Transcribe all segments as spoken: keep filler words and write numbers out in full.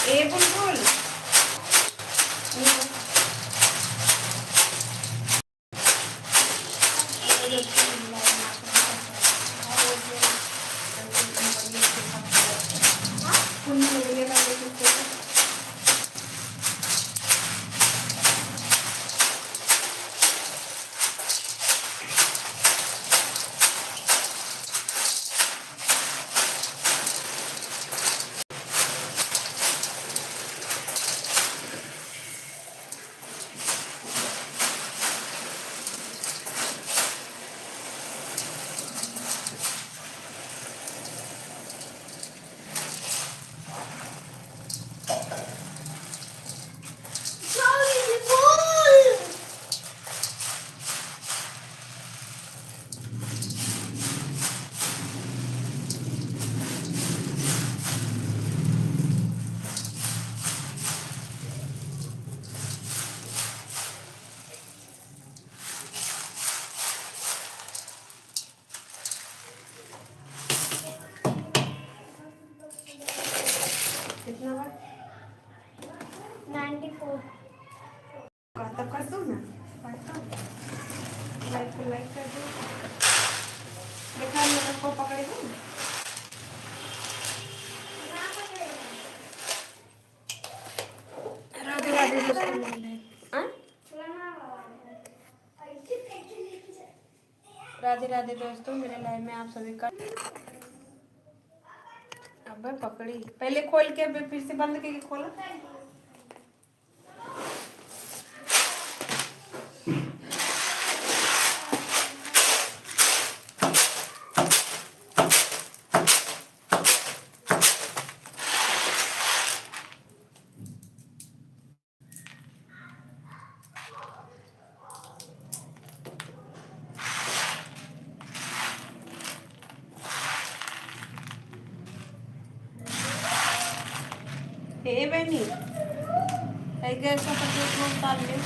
ए बुलबुल। कितना बा? नाइंटी फ़ोर। का तब कर दो ना, पढ़ दो। लाइक को लाइक कर दो। देखा, हम लोग को पकड़े दो। राधे राधे दोस्तों, मेरे live। हाँ? राधे राधे दोस्तों, मेरे live में आप सभी का। अबे पकड़ी, पहले खोल के, अबे फिर से बंद करके खोला। ए बहनी, है गैस का पकड़ को उतार ले।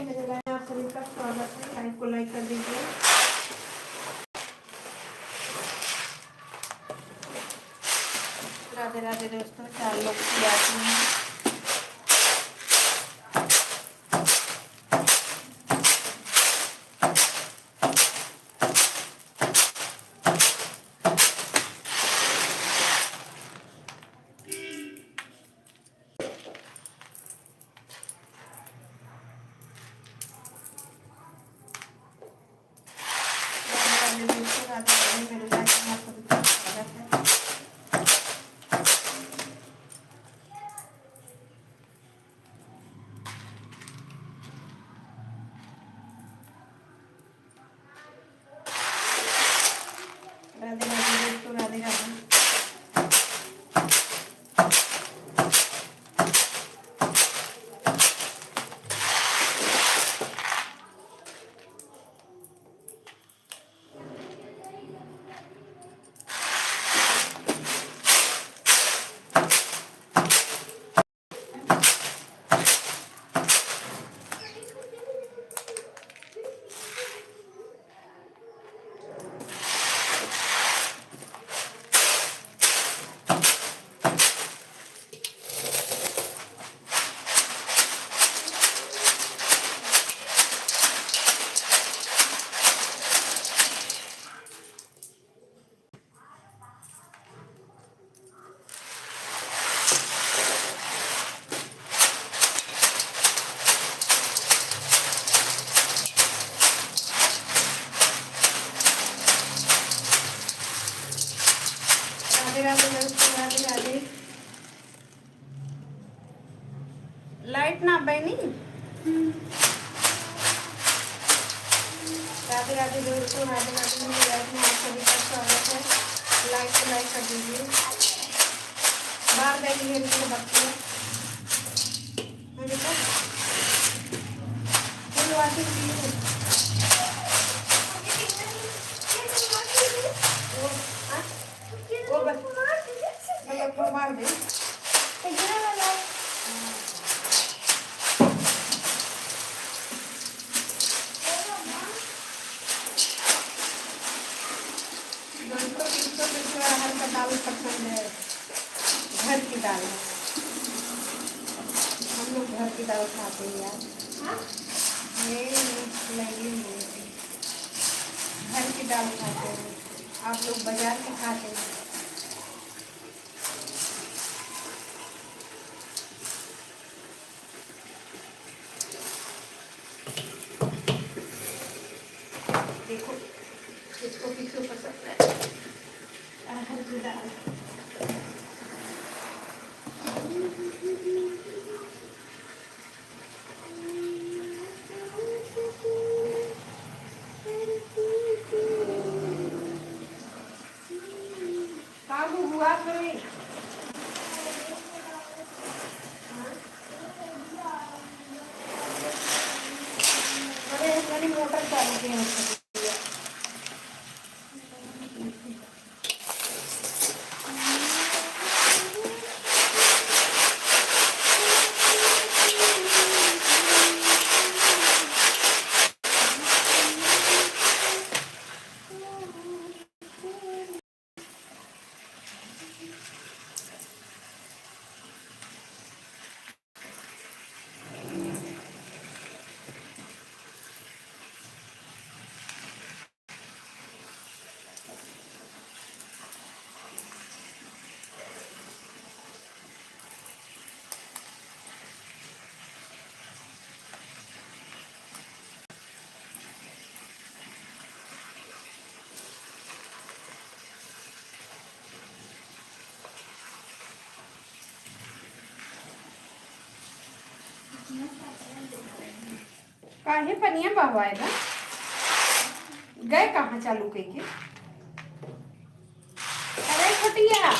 मेरे लाइव में आप सभी का स्वागत है। लाइव को लाइक कर दीजिए। राधे राधे दोस्तों, चार लोग की आती हैं। राधे राधे दोस्तों, राधे राधे। राधे राधे दोस्तों, राधे राधे। लाइट ना बनी। राधे राधे दोस्तों, राधे राधे। मेरे लाइव में आप सभी का स्वागत है। लाइक को लाइक कर दीजिए। बाहर बैठी है मेरे बच्चे। हाँ बेटा, फुल वाशिंग की है। वो, हाँ? वो बस, मतलब, वो मार दे। दोस्तों, किसको किसको अरहर का दाल पसंद है? घर की दाल। हम लोग घर की दाल खाते हैं यार। ये नहीं, नहीं, नहीं। घर की दाल खाते हैं। आप लोग बाजार की खाते हैं। देखो, किसको किसको पसंद है अरहर की दाल। का हो हुआ करे? अरे, मैंने मोटर चालू किया है। काहे पनिया बहवाए बा? गए कहाँ चालू कइके? अरे छोटिया,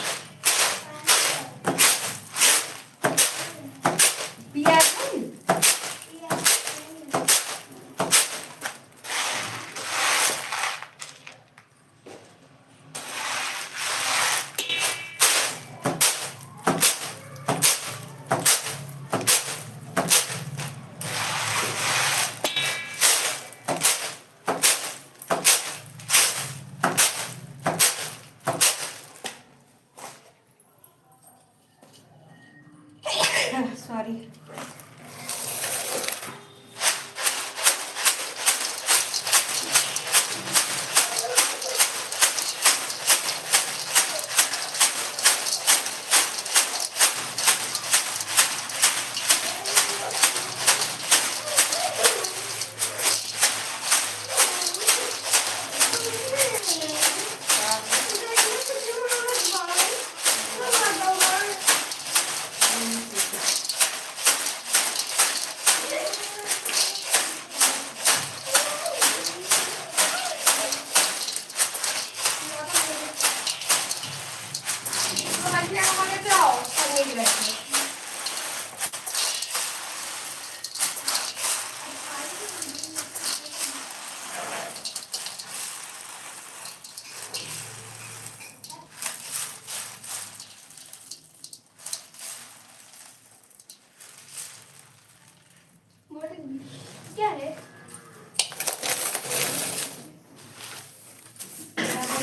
पिया है?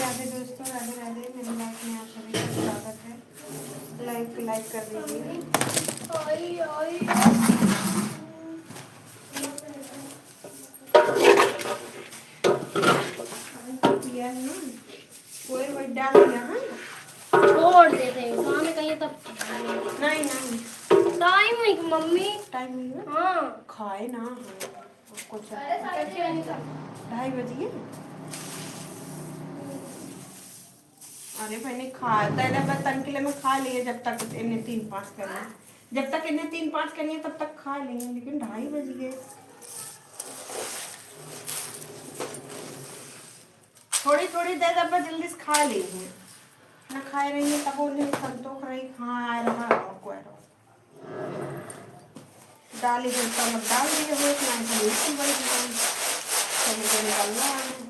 राधे दोस्तों, राधे राधे। मेरे लाइव में आप सभी का स्वागत है। लाइव को लाइक कर दीजिए। पिया है ना? कोई वही डाल दिया, हाँ? छोड़ देते हैं, शाम में कहिए तब। नहीं, नहीं। टाइम है मम्मी। टाइम है ना? हाँ। खाए ना, हाँ। आपको क्या? अरे, साढ़े छह नहीं खाते। ढाई बज गए। अरे मैंने खा, दादा बस तन के लिए मैं खा लिए, जब तक इन्हें तीन पाँच करनी, जब तक इन्हें तीन पाँच करनी है, तब तक खा लेंगे, लेकिन ढाई बज गए। थोड़ी थोड़ी देर अब जल्दी से खा लेंगे, ना खाए रही है, तब उन्हें संतोष रही, हाँ, आ रहा है, और कोई रहा। दाल इधर का मत डाल दिए हो, इतना इधर नहीं बन रहा है। चलो, इधर निकालना है।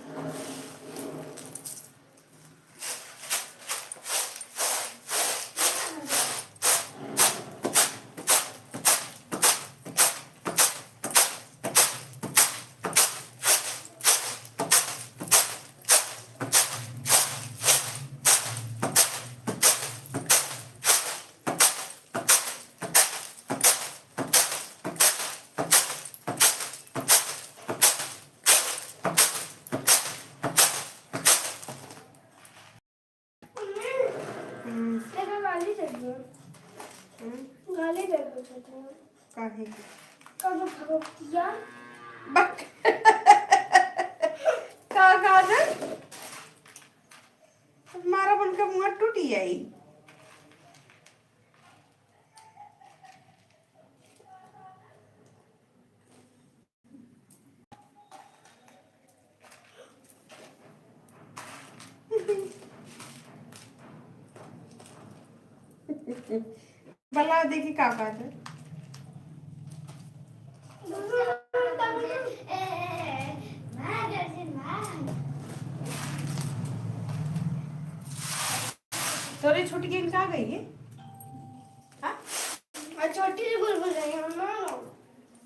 हम्म। एगो गाली दे दियो। हम्म। गाली दे दो, दे दियो। काहे के? कब भगवतिया? बक। का, का दे? मारा बन के मुँह टूट जाई। बला देखी का बात है। तोरे छुटकी कहाँ गई है? हाँ? आ छोटी सी बुलबुल है, हम ना लो।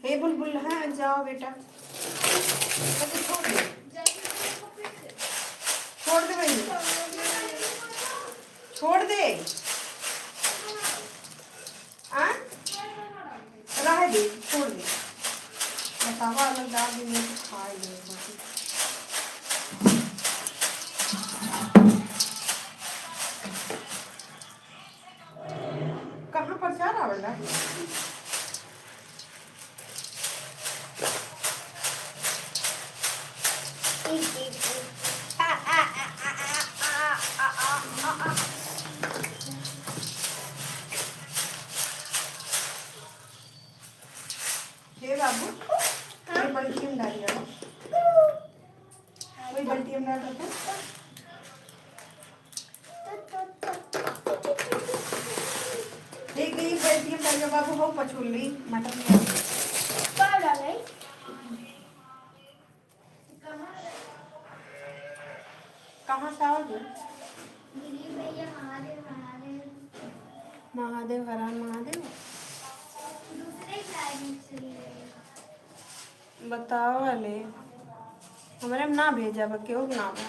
हे बुलबुल, हाँ, जाओ बेटा। अच्छा, छोड़ दे। छोड़ दे भाई। छोड़ दे। आ? रह दे, छोड़ दे। बतावा, अलग डाल देंगे तो खा ही लेंगे। कहाँ पर जा रहा बेटा? हे बाबू, ये बल्टी में डाल दो। वही बल्टी में डाल दो। देख, देख, बल्टी में डाल दो बाबू, हो पछुल ली, मटर में। का डाले? कहाँ से आओगे? दिलीप भैया, महादेव, महादेव। महादेव, हर हर महादेव। दूसरे ही planet से मिले। बताओ वाले, हमरे में ना भेजा बा, केहू के ना बा।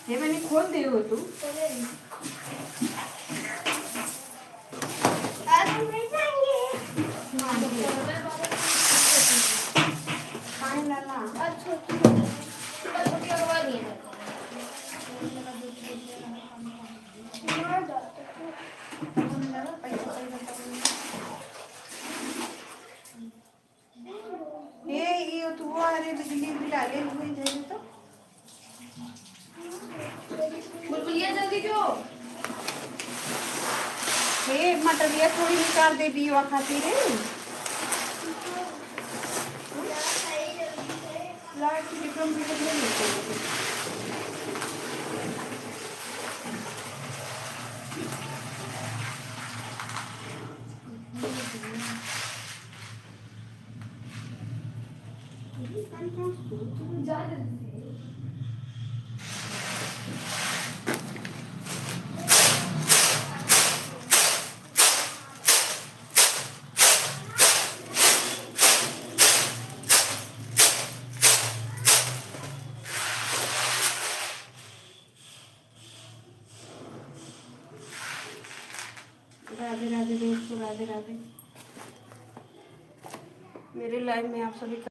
हे मैंने खोल दे हो तू। खाए ला ना। ए, ये तो वो, अरे, बिजली बिल आगे हुए जाए तो। बुलबुलिया, जल्दी जो। हे, मटरिया थोड़ी निकाल दे बीवा खातिर रे। लाइट की डिब्बा में बिजली नहीं लेते। राधे राधे। मेरे लाइव में आप सभी का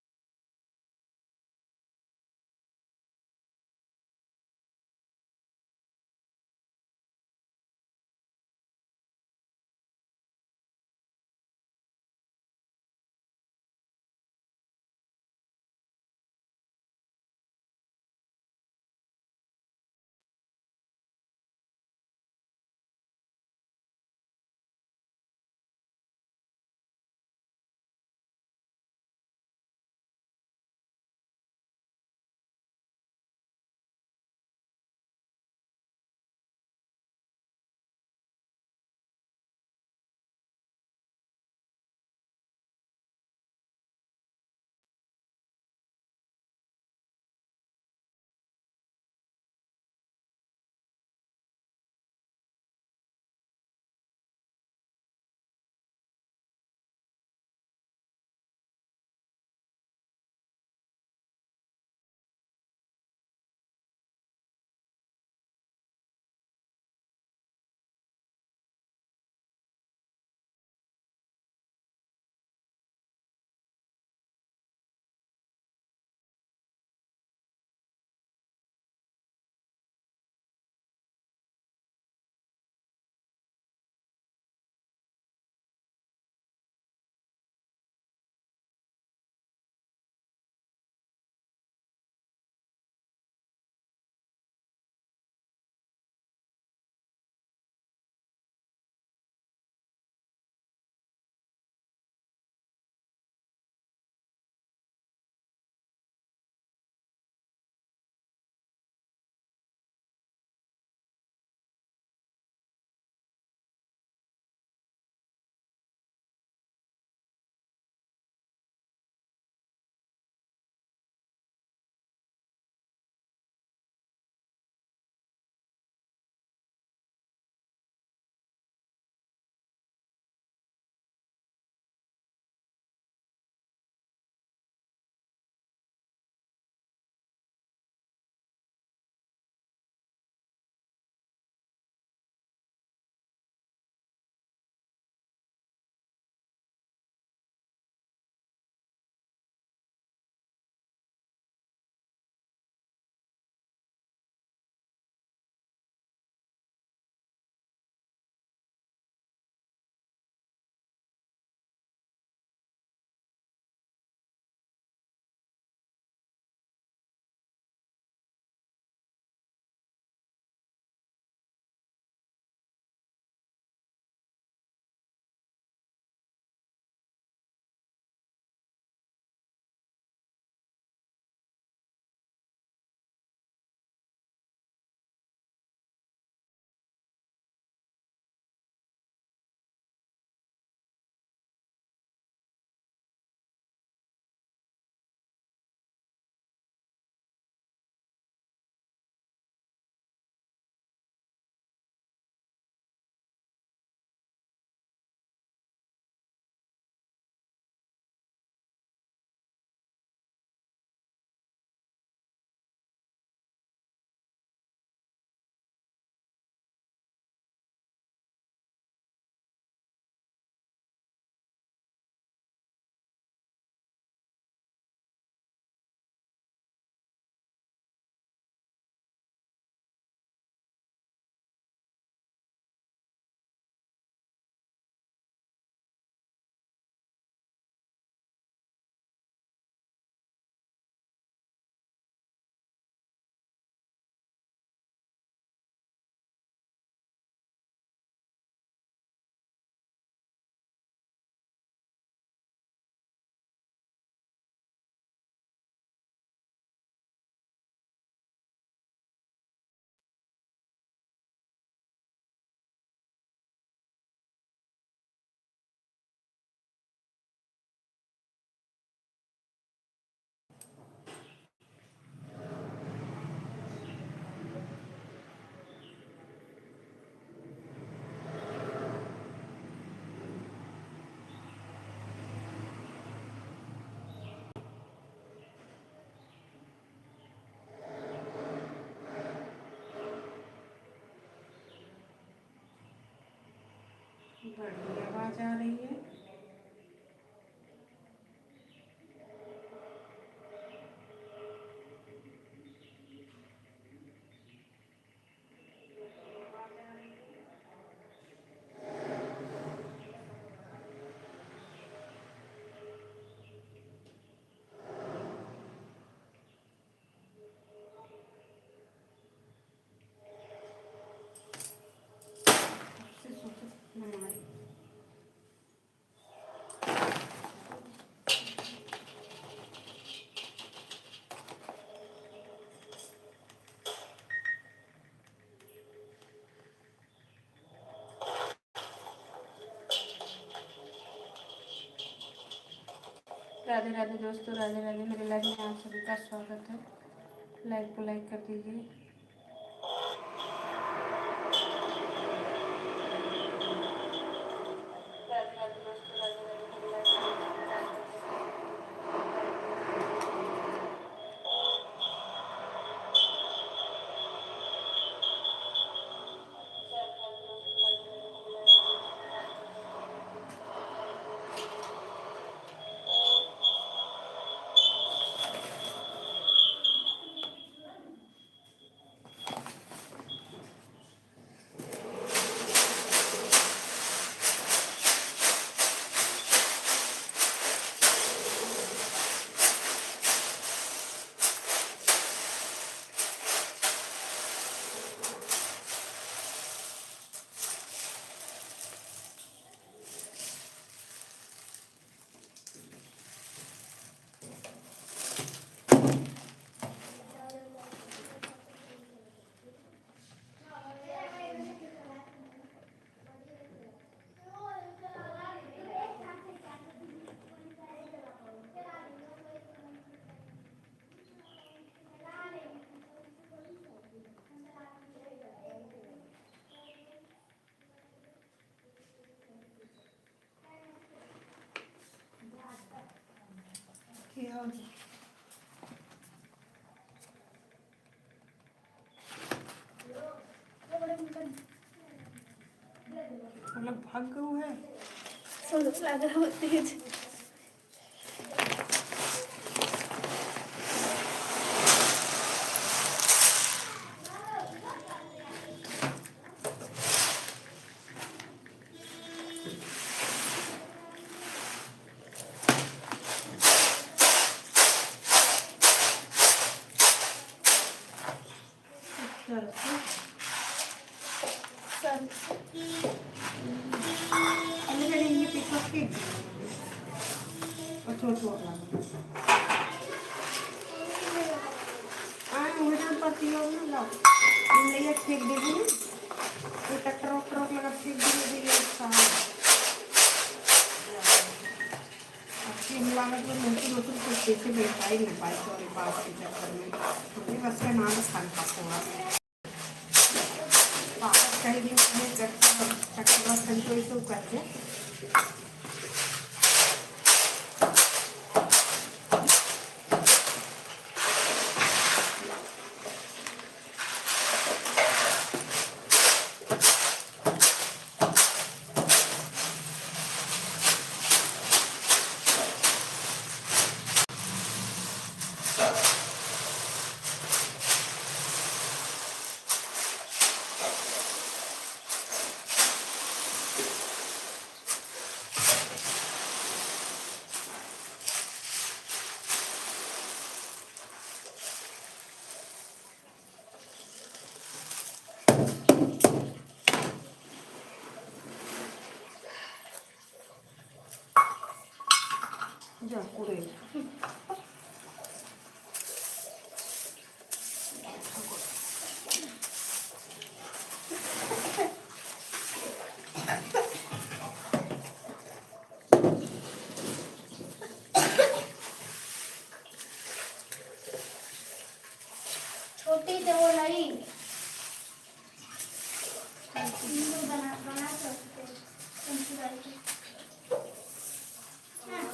बढ़िया बा, आवाज आ रही है। राधे राधे दोस्तों, राधे राधे। मेरे लाइव में आप सभी का स्वागत है। लाइव को लाइक कर दीजिए। वो लोग भाग गए हैं। सब लोग लग रहा होते हैं। पत्तियों में लाओ, ये फेंक देबू ना, ये ट्रैक्टर वैक्टर लगा फेंक देबू, ये अच्छा है। अब की हम लागत में महसूस होती कुछ कैसे बैठाई न पाए, सॉरी, बात के चक्कर में हमने बस का नाम खान का हुआ। वापस कहीं भी अपने चक्कर, चक्कर बस कंट्रोल से करके। जा, कुड़े। छोटी तो वो नहीं। बना, बना सकते हैं। हाँ,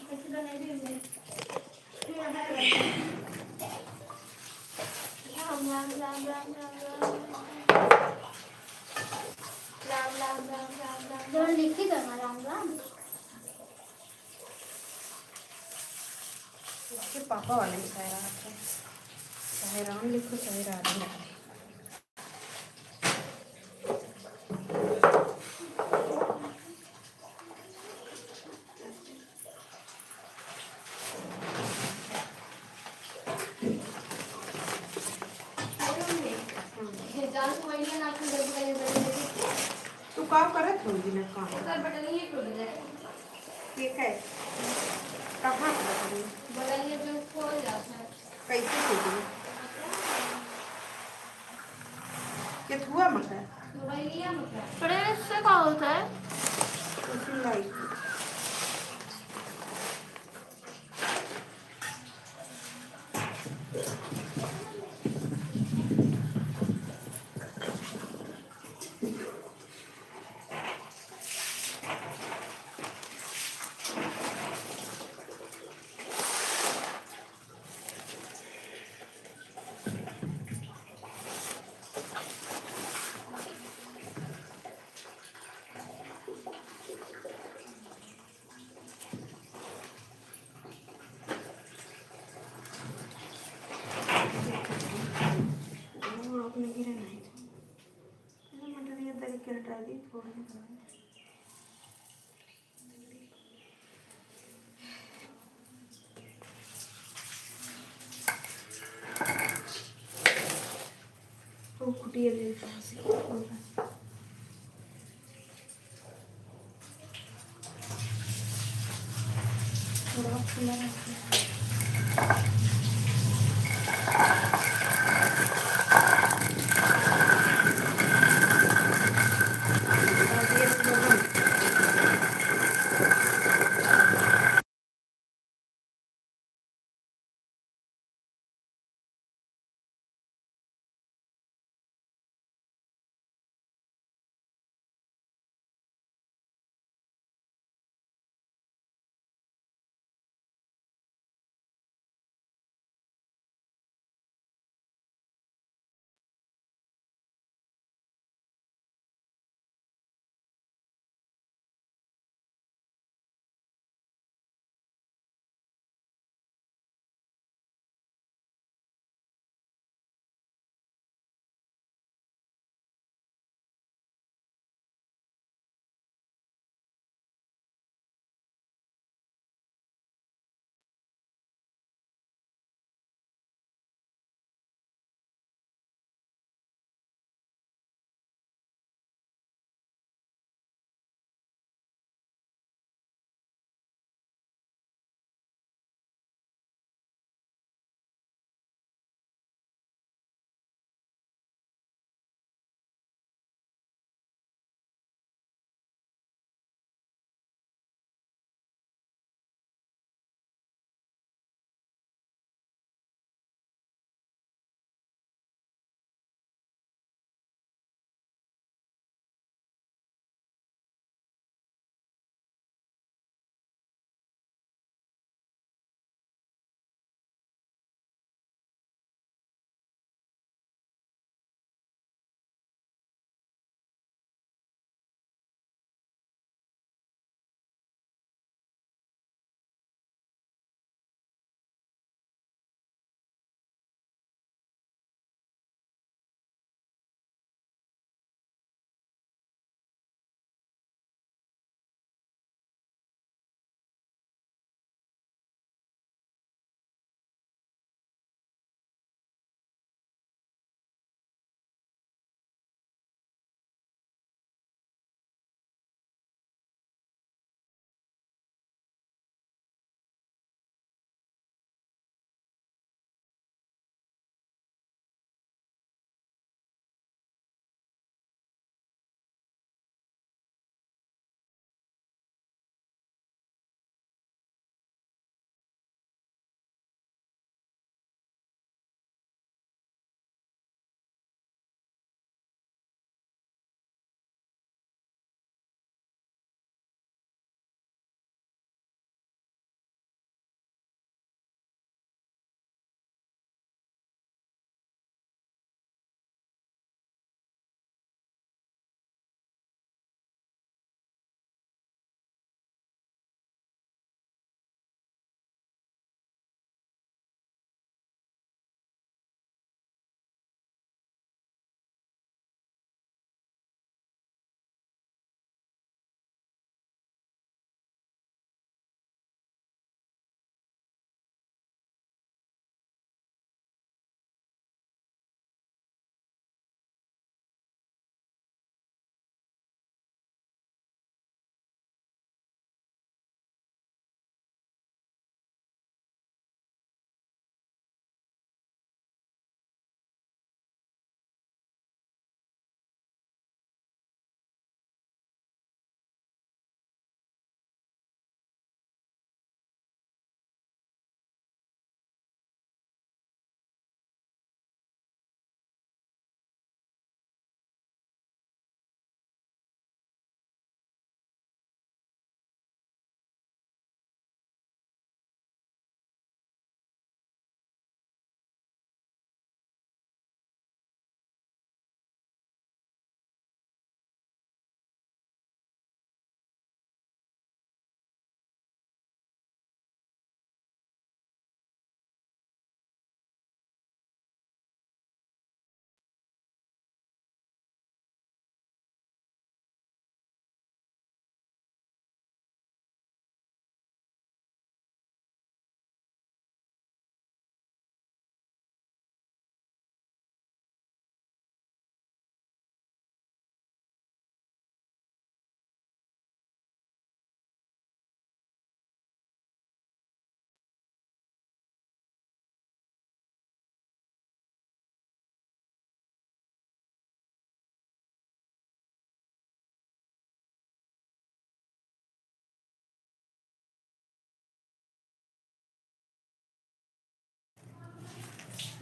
कैसे बनाई दी हमने? के पापा वाले में चाहे रात है, चाहे राम लिखो, चाहे राधे राधे। तू का करत हो बिना काम? ओकर बटनिया टूट जाए। ये का है? कहाँ के बटनिया? बटनिया जो खोल जाता है। कैसे खोली? केथुआ में का? मोबाइलिया में का? प्रेस से का होता है? उसमें लाइट। ओ, कुटिया ले पास।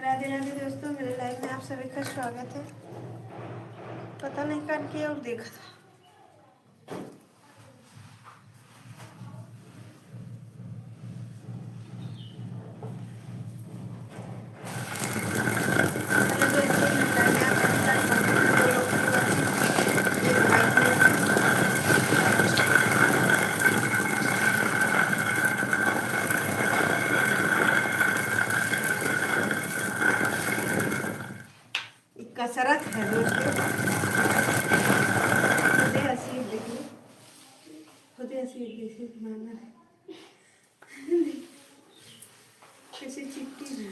राधे राधे दोस्तों, मेरे लाइव में आप सभी का स्वागत है। पता नहीं कान के और देखा था। एक कसरत है दोस्तों। खुदे हंसी देखिए, खुदे हंसी देखिए, माना है। कैसे चिपटी है।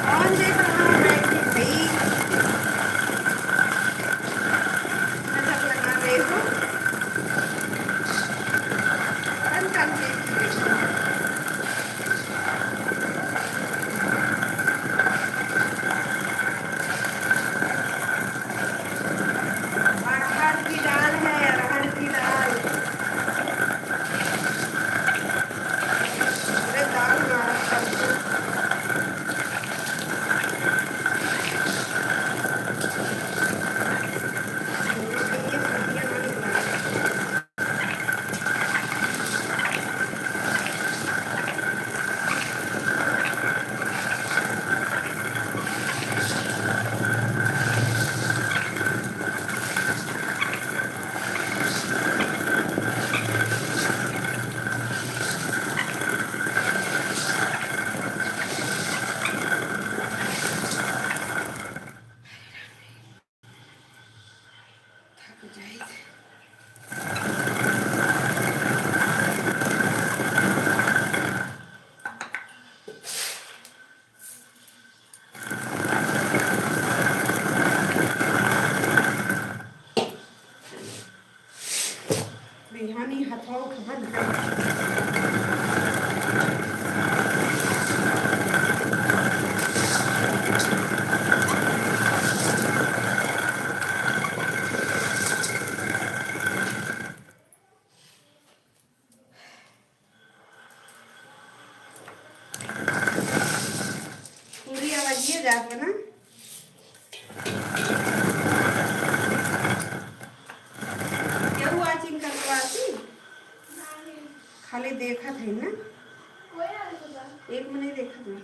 कौन देख रहा है बैठ के भाई? नजर लगा रहे हो? कौन कौन देख रहे हो? अरहर की दाल है, अरहर की दाल। अरे दाल ना, सब्जी। थक जाइत। बिहानी हथवा उठबन है। पूरी आवाजिए जात बा ना। केहू watching करत बा कि? खाली देखत है ना? एक में नहीं देखत ना।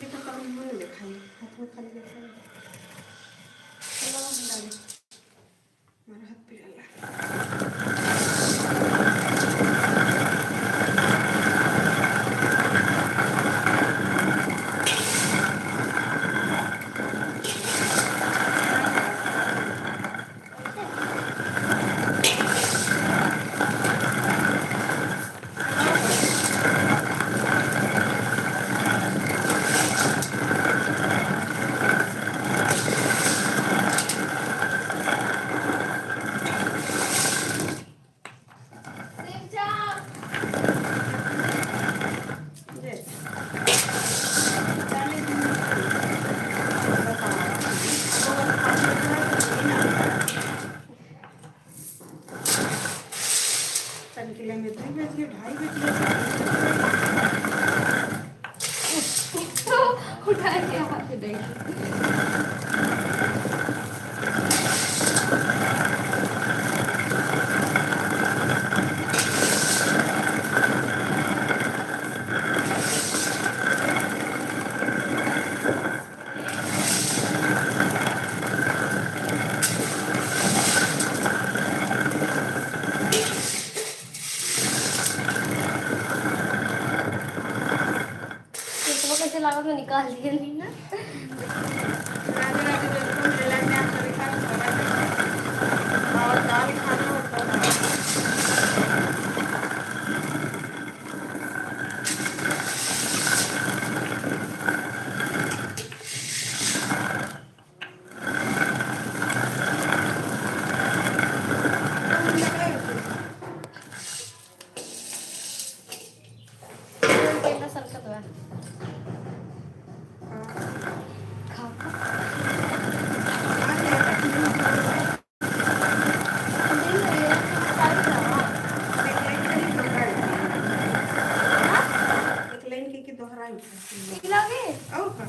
देखो, काम मन दिखाई, हाथ में खाली दिखाई। चलो, हम डालें। हमारा हाथ पिराला। इसको कैसे लागत में निकाल दिया नहीं ना। राधे राधे दोस्तों, मेरे live में आप सभी का स्वागत है। और दाल खाना और दो दाल। केला सरकत बा। खा। एक लाइन के, के दोहराई। पिघला गए? और का?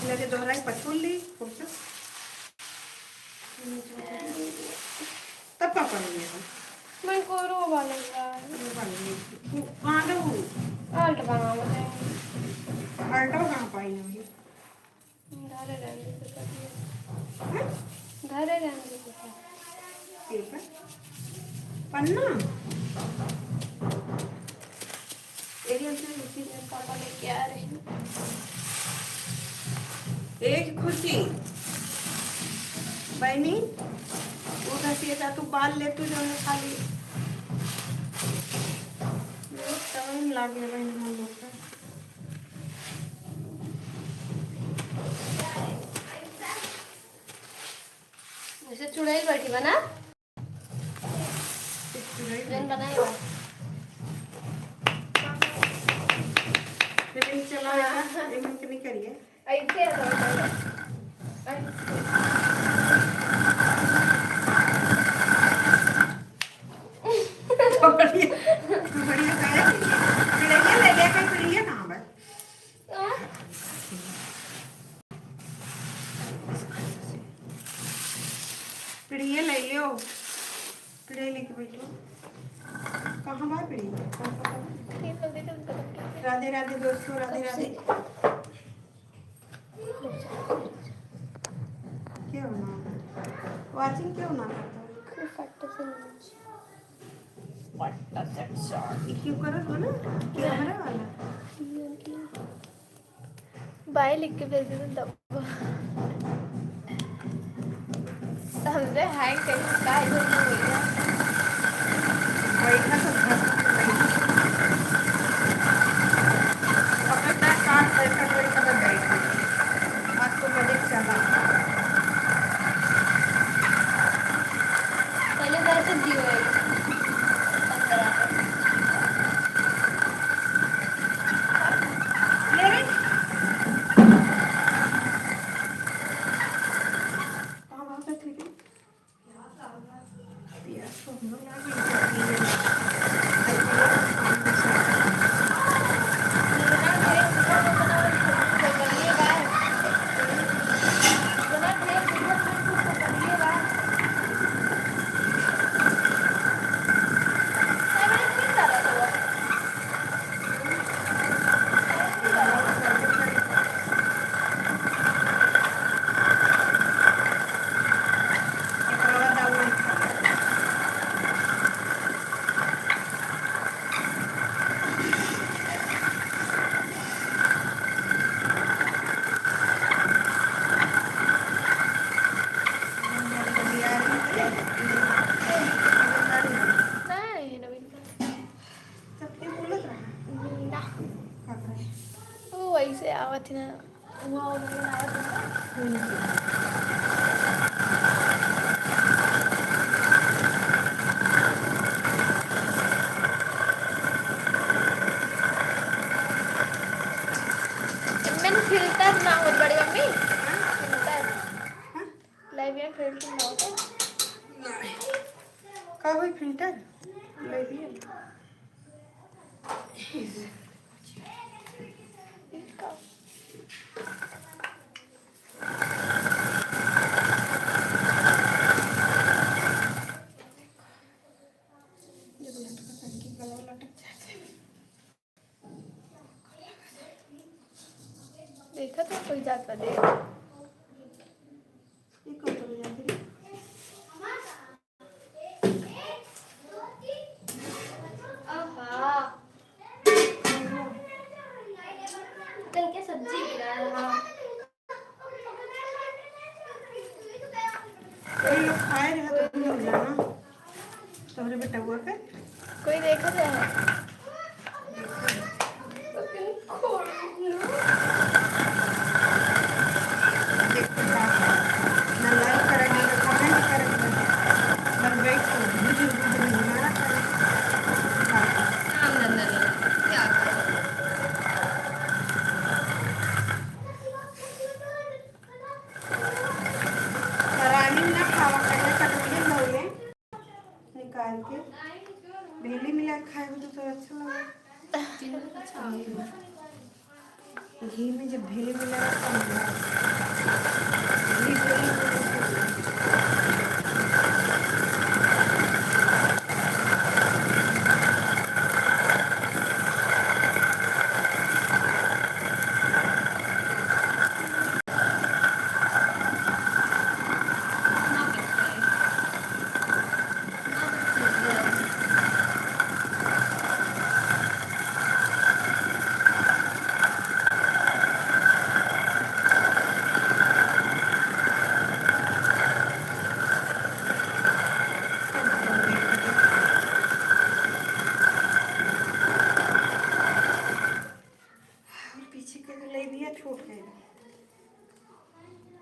लगे दोहराई, पछोल ली, फुर्सत। तब का करेंगे हम? मैं कोरो वाला यार। ये वाला नहीं। तू कहाँ दो? Alt बनावत है। Alt कहाँ पाई ना भाई? घरे रहने से कर दिया। हैं? घरे रहने से कर। ये का? पन्ना? एरियल से रुचि में पापा लेके आ रहे हैं। एक खुशी बहनी, वो दसिए का तू बाल ले, तू जो है खाली। बहुत टाइम लागे बहनी हम लोग का। वैसे चुड़ैल बैठी बा ना? चुड़ैल जौन बनाई बा। फिर चला हाँ। एमन के नहीं करिए। ऐसे है तो। बढ़िया, बढ़िया है। पिड़ैया ले लेकर पिड़ैया कहाँ बा? पिड़िया ले लियो, पिड़िया लेके बैठो। कहाँ बा पिड़िया? कहाँ पता बा? राधे राधे दोस्तों, राधे राधे। क्या होना? Watching क्यों ना करता? पट्टा से ये क्यों करत हो ना? कैमरा वाला। बाय लिख के भेज दे तब। हमसे हैंग कहीं का इधर नहीं हुई है। बैठा तो घर पे बैठा। पकड़ना साथ बैठा, कोई पकड़ बैठ। आज तो बड़े चला। पहले बार तो दियो है। ले रे। कहाँ भाग रहे थे? नहीं, नवीन का। तब के बोलत रहा? ना। का करे? वो वैसे आवत ही ना। वो आवत ही ना। मैंने filter ना होत बड़ी मम्मी। हाँ? Filter। हाँ? Live में filter ना होत। नहीं। का होई filter? Live में। इनका। देखा तो कोई जात बा, देख। ये कौन चले जाते रे? आहा। तनके सब्जी गिरा रहा। कोई लोग खाए रहे तो भूल जाना। तोहरे बेटउआ के कोई देखत रहे। देखो का, ना like करेंगे, ना comment करेंगे, ना बैठ के बुजुर्ग बुजुर्ग हमारा करेंगे। काम धंधा नहीं, क्या करें? रानी ना खावा, पहले कटोरी धो ले, निकाल के भेली मिला के खाए तो, तो अच्छा लगे। घी में जब भेली मिला के खाओ ना, घी भेली मिला के खाओ। और पीछे के तो ले दिया, छोट के।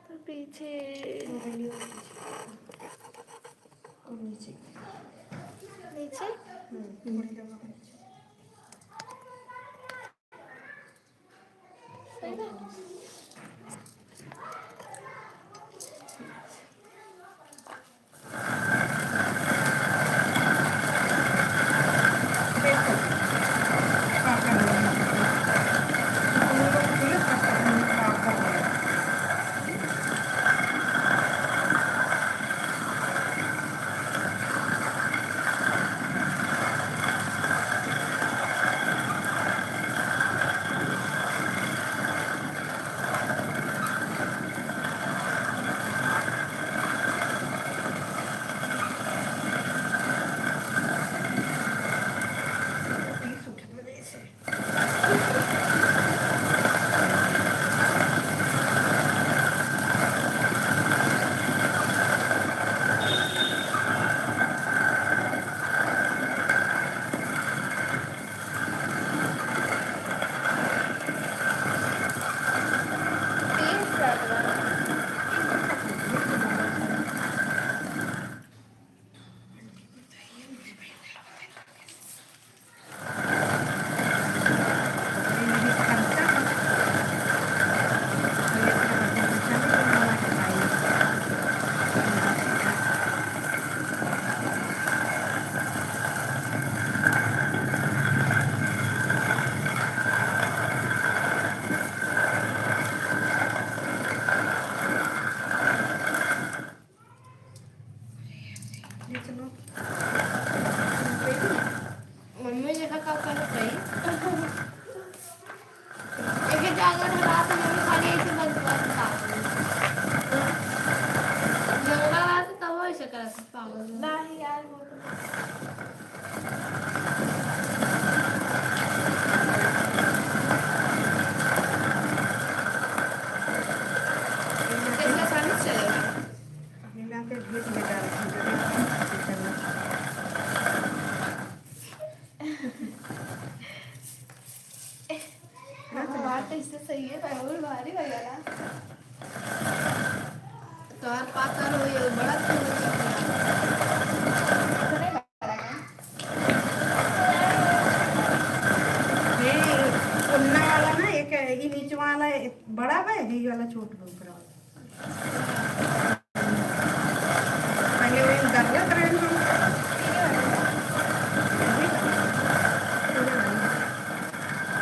तो पीछे। और नीचे। नीचे? हम्म, थोड़ी देर और नीचे। सही है। मम्मी देखा का करत रही। एके जागत रात में मम्मी खाली ऐसे बंद बंद था। जंगला रात तब ऐसे करत पागल। नहीं यार, वो तो कैसे आसानी से चलेगा? मिला के भेज बेटा। हाँ, तो बात तो इससे सही है, पर और भारी हो गया ना। तोहार पातर हो, ये बड़ा तो हो गया। ये ओन्ना वाला ना, एक ई नीचे वाला बड़ा बा, ये वाला छोट बा, ऊपर वाला। पहले वही दर्द रहे हम।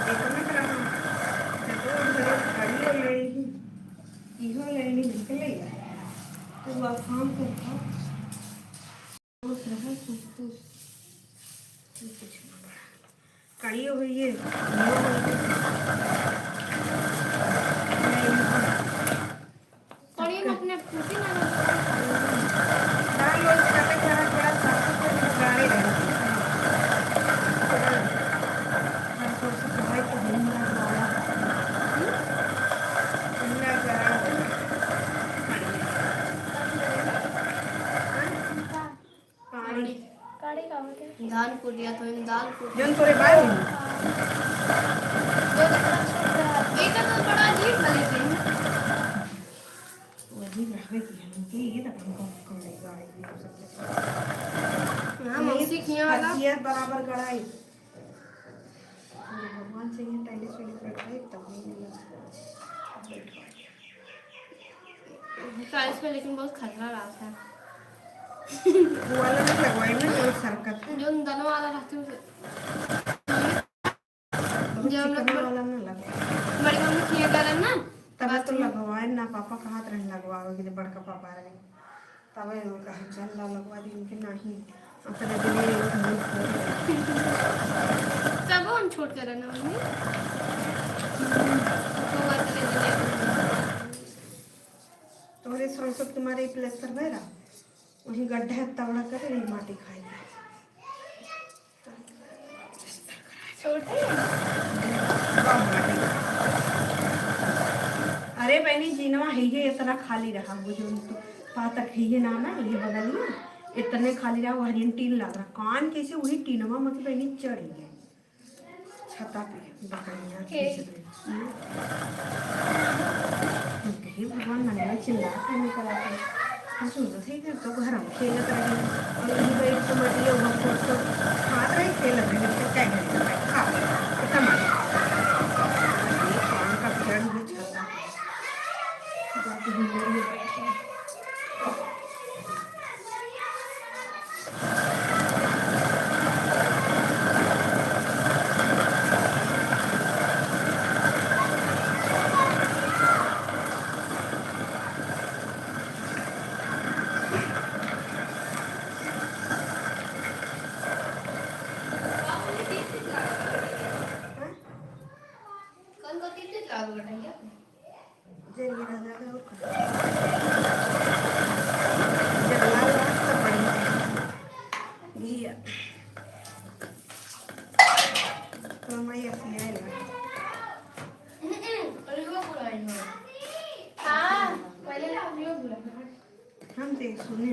एक मिनट रहा। तो वो घर खड़ी हो गई। इहो लाइन निकले। तो वो काम करता। वो रहा कुछ, कुछ। कड़ी हो गई है। ये हो गई। दाल को दिया तो इन दाल को जौन तोरे बारे में। ये तो बड़ा अजीब है लेकिन। वो अजीब रहबे की है, हमके ये तो हमको, हमको नहीं गाड़ी में सब। हाँ, ये मौसी खिया वाला। हसियत बराबर गड़ाई। भगवान से ये टाइलें सुई कट रही, तब नहीं मिला। टाइल्स पे लेकिन बहुत खतरा रहा था। वो वाला नहीं लगवाई ना, जो सरकत है। जो दनवा वाला रहता है, उसे बहुत जो हम लोग चिकना बड़-, वाला ना लगवाई। बड़ी मम्मी किया करन ना, तब तो लगवाए ना, पापा कहत रहे लगवावे के, बड़का पापा रहे। तबे हम कहा, "चल ला, लगवा दी," उनके नाही। अपने दिले एगो मुंह खोल। तब हम छोट कर ना मम्मी। तो बात ले ले। तोहरे सरसों के मारे प्लास्टर भय रहा, वही गड्ढा तवड़ा करे, वही माटी खाए। छोटे। अरे बहनी, जीनवा है ये इतना खाली रहा, वो जो पातक है ये नाम है, ये बगलिया, इतने खाली रहा, वो हरियन टीन लाग रहा। कान कैसे वही टीनवा में की बहनी चढ़ गई छता पे, बकरिया के? कैसे बहनी? हम कहे, "भगवान, मनवा चिल्ला के निकल आते।" हम सोचते थे कि तो घर हम खेलत रहे। और ये बैठ के मटिया हुआ फोड़ तो खात रहे, खेलत रहे, फिर क्या करेंगे? खा, खत्म। ये पान का पेड़ भी छाता है। जाके हम लोग ये बैठे हैं। कौन कौन चीज लागल बाटे? जल्दी रह जाएगा, और का? जब लाल रहा, तब बढ़िया। घिया। तो मैं ये खियाए ना। हम्म, और वो पूरा ही है। हाँ, पहले ना हम लोग पूरा। हम देख सुने।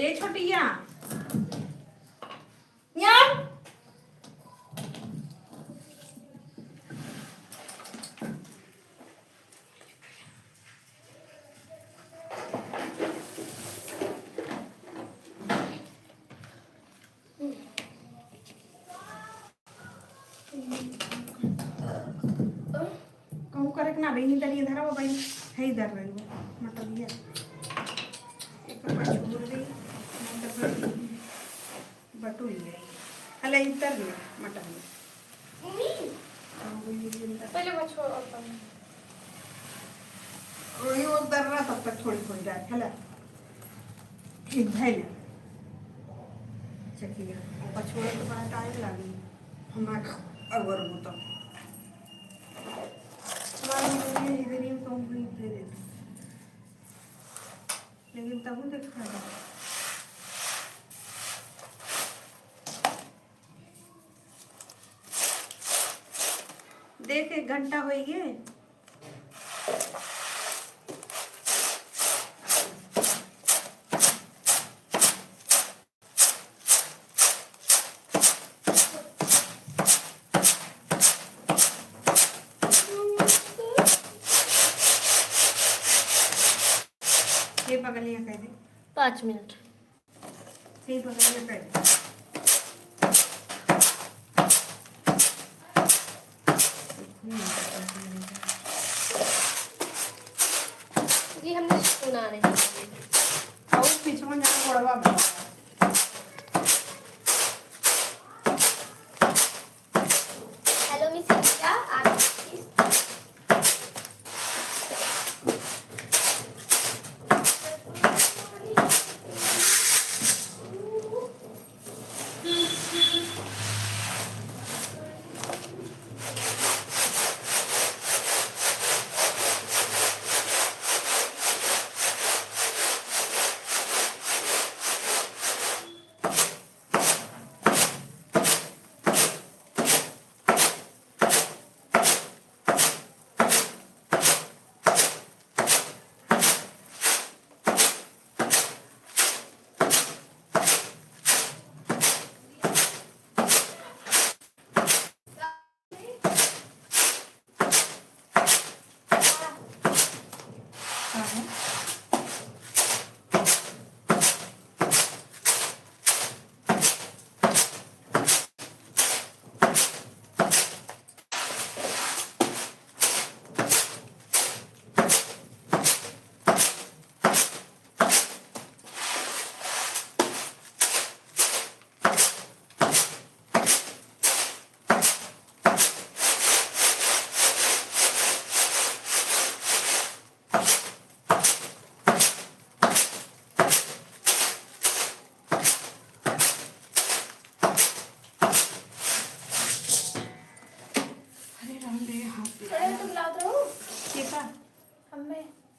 ए छोटिया। यार। कहूँ करे के ना बहिनी, इधर, इधर आओ बहिनी, है इधर रही वो, मतलब ये एक पाँच बोल रही, मतलब बटुई है। हले इधर ले मटन में। मम्मी, हाँ, वो ये भी अंदर। पहले वो छोड़ अपन। वही वो दर्रा तब तक थोड़ी थोड़ी डाल, हला। ठीक है ना? चकिया। वो पछोड़े के बाद टाइम लागी। हमार अगर वो तो। हमारे लिए इधर ही तो हम दे देते। लेकिन तब देखा है। देख, एक घंटा होइगे। ये बगलिया कह दे। पाँच मिनट। ठीक बा, करिए कर। जी, हमने सुना नहीं। और पीछे में जाना पड़वा बा। Hello, Miss India, आप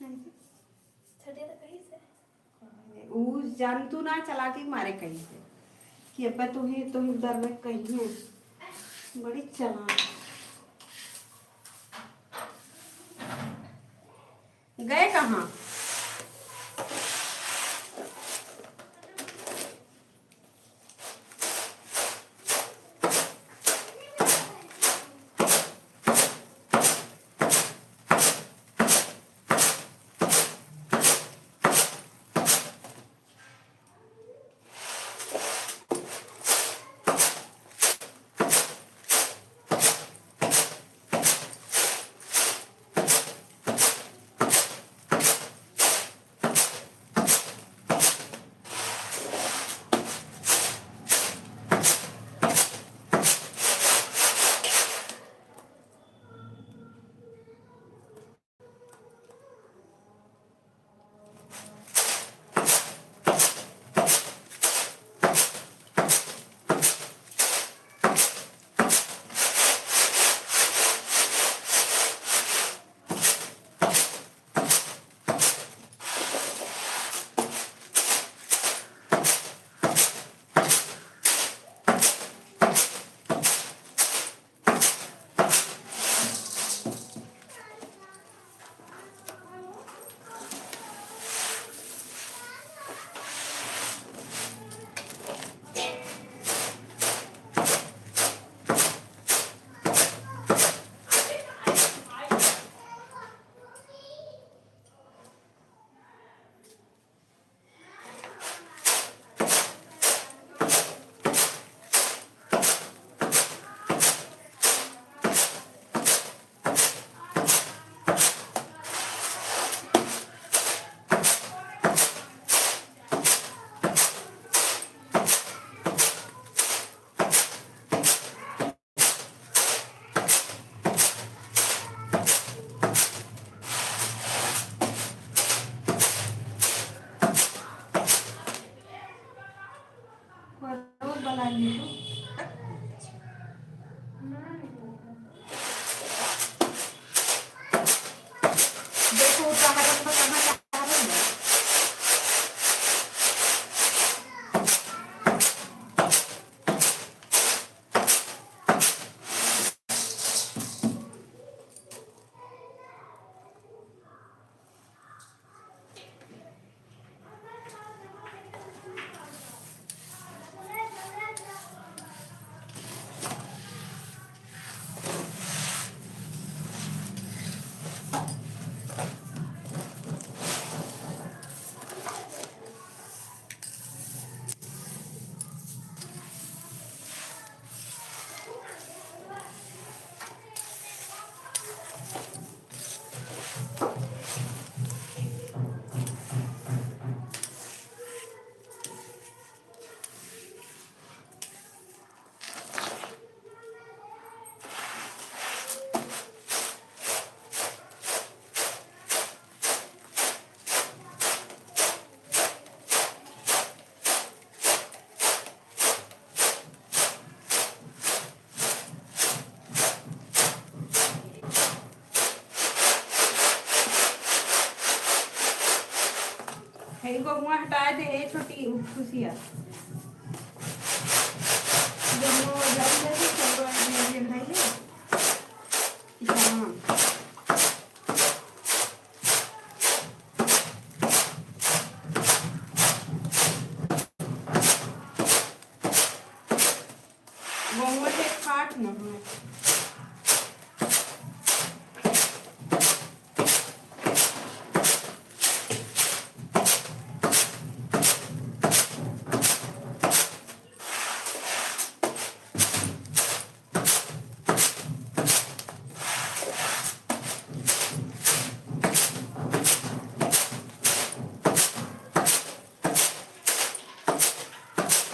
नहीं से। छोटिया तो कहीं से। ऊ जानतू ना, चलाकी मारे कहीं से कि अब्बा तुही, तुही डर में कहीं है। बड़ी चालाक। गए कहाँ? है, इनको मुँह हटा दे, ए छोटी खुशिया। दोनों जल्दी से चलो, ये भाई है। हाँ। गोंगो से काट न हो।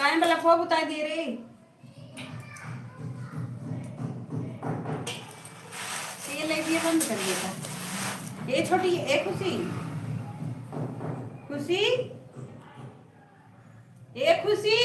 काहे में बल्ब बुता दिए रे? ये लाइट ये बंद कर दिया था। ए छोटी, ए खुशी, खुशी, ए खुशी,